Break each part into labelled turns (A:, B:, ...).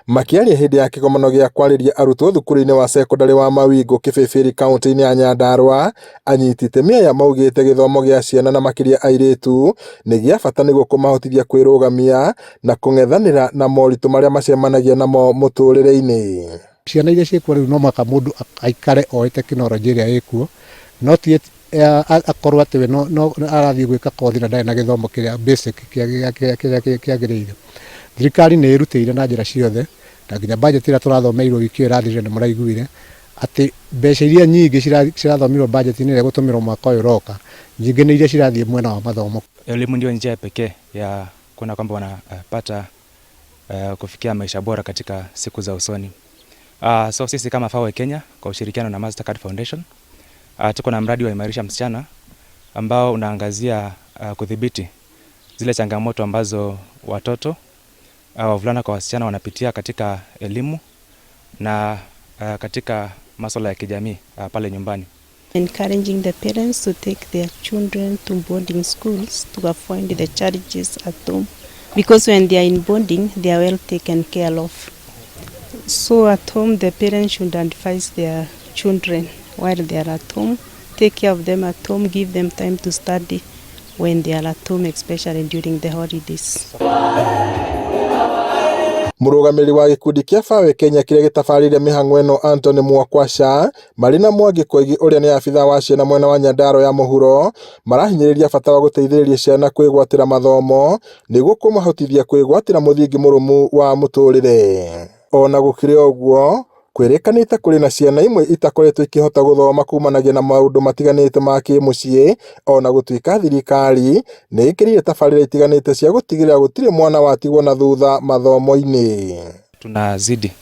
A: Makĩaria hĩndĩ ya kĩgomano gĩa kwarĩria arutwo thukuru-inĩ wa cekondarĩ wa Mawingu Kĩbĩbĩri kaũntĩ-inĩ ya Nyandarua, anyiti itemi aya maugĩte gĩthomo gĩa ciana na makĩria airĩtu nĩ gĩa bata nĩguo kũmahotithia kwĩrũgamia na kũng'ethanĩra na moritũ marĩa macemanagia namo mũtũrĩre-inĩ.
B: Ciana iria ciĩkuo rĩu no mũhaka mũndũ aikare oĩ tekinoronjĩ ĩrĩa ĩkuo, no ti akorwo atĩ we no arathiĩ gwĩka kothi na ndarĩ na gĩthomo kĩrĩa basic kĩrĩa kĩagĩrĩire. Thirikari nĩ ĩrutĩire na njĩra ciothe, na nginya budget ĩrĩa tũrathomeirwo wiki ĩyo ĩrathirire nĩ mũraiguire, atĩ mbeca iria nyingĩ cirathomirwo budget-inĩ ĩrĩa ĩgũtũmĩrwo mwaka ũyũ ũroka, nyingĩ nĩ iria cirathiĩ mwena wa mathomo.
C: Elimu ndio njia pekee ya kuona kwamba wanapata kufikia maisha bora katika siku za usoni. So sisi kama FAWE Kenya kwa ushirikiano na Mastercard Foundation tuko na mradi wa Imarisha Msichana ambao unaangazia kudhibiti zile changamoto ambazo watoto wavulana kwa wasichana wanapitia katika elimu na katika masuala ya kijamii pale nyumbani.
D: Encouraging the parents to take their children to boarding schools to avoid the challenges at home, because when they are in boarding they are well taken care of. So at home the parents should advise their children while they are at home, take care of them at home, give them time to study when they are at home, especially during the holidays.
A: Mũrũgamĩrĩri wa gĩkundi kĩa FAWE Kenya kĩrĩa gĩtabarĩire mĩhang'o ĩno Anthony Mwakwasha marĩ na Mwangi Koigi ũrĩa nĩ abithaa wa ciana mwena wa Nyandarua ya mũhuro marahinyĩrĩria bata wa gũteithĩrĩria ciana kwĩgwatĩra mathomo nĩguo kũmahotithia kwĩgwatĩra mũthingi mũrũmu wa mũtũrĩre. Ona gũkĩrĩ ũguo kwĩrĩkanĩte kũrĩ na ciana imwe itakoretwo ikĩhota gũthoma kumanagia na maũndũ matiganĩte ma kĩmũciĩ, ona gũtuĩka thirikari nĩ ĩkĩrĩire tabarĩra itiganĩte cia gũtigĩrĩra gũtirĩ mwana watigwo na thutha mathomo-inĩ.
C: Tunazidi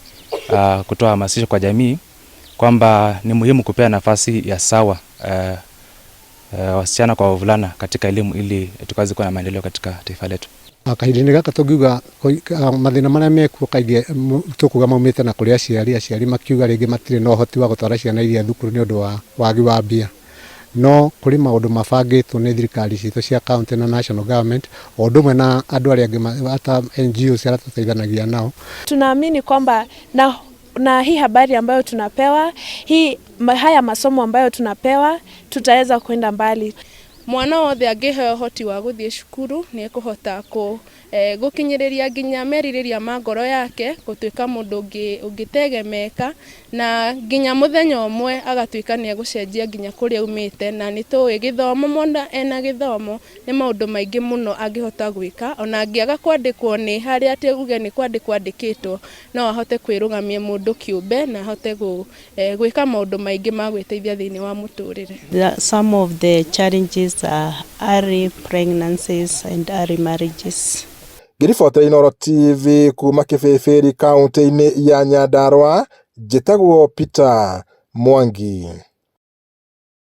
C: kutoa hamasisho kwa jamii kwamba ni muhimu kupea nafasi ya sawa wasichana kwa wavulana katika elimu ili tukaweze kuwa na maendeleo katika taifa letu.
B: Kahinda-inĩ gaka tũngiuga mathĩna marĩa mekuo kaingĩ tũkuga maumĩte na kũrĩ aciari, aciari makiuga rĩngĩ matirĩ na ũhoti wa gũtwara ciana iria thukuru nĩ ũndũ wa wagi wa mbia. No kũrĩ maũndũ mabangĩtwo nĩ thirikari citũ cia county na national government o ũndũ ũmwe na andũ arĩa angĩ hata NGOs arĩa tũteithanagia nao.
E: Tunaamini kwamba na hii habari ambayo tunapewa, haya masomo ambayo tunapewa, tutaweza kwenda mbali.
F: Mwana wothe angĩheo ũhoti wa gũthiĩ cukuru nĩ ekũhota gũkinyĩrĩria nginya merirĩria ma ngoro yake, gũtuĩka mũndũ ũngĩtegemeka na nginya mũthenya ũmwe agatuĩka nĩ egũcenjia nginya kũrĩa aumĩte. Na nĩ tũĩ gĩthomo, mwana ena gĩthomo nĩ maũndũ maingĩ mũno angĩhota gwĩka, ona angĩaga kwandĩkwo nĩ harĩa atĩ uge nĩ kwandĩkwo andĩkĩtwo, no ahote kwĩrũgamia mũndũ kĩũmbe na ahote gwĩka maũndũ maingĩ ma gwĩteithia thĩinĩ wa mũtũrĩre.
D: Some of the challenges are early pregnancies and early marriages.
A: Ngĩribotera Inooro TV kuma Kĩbĩbĩri kaũntĩ-inĩ ya Nyandarua, njĩtagwo Peter Mwangi.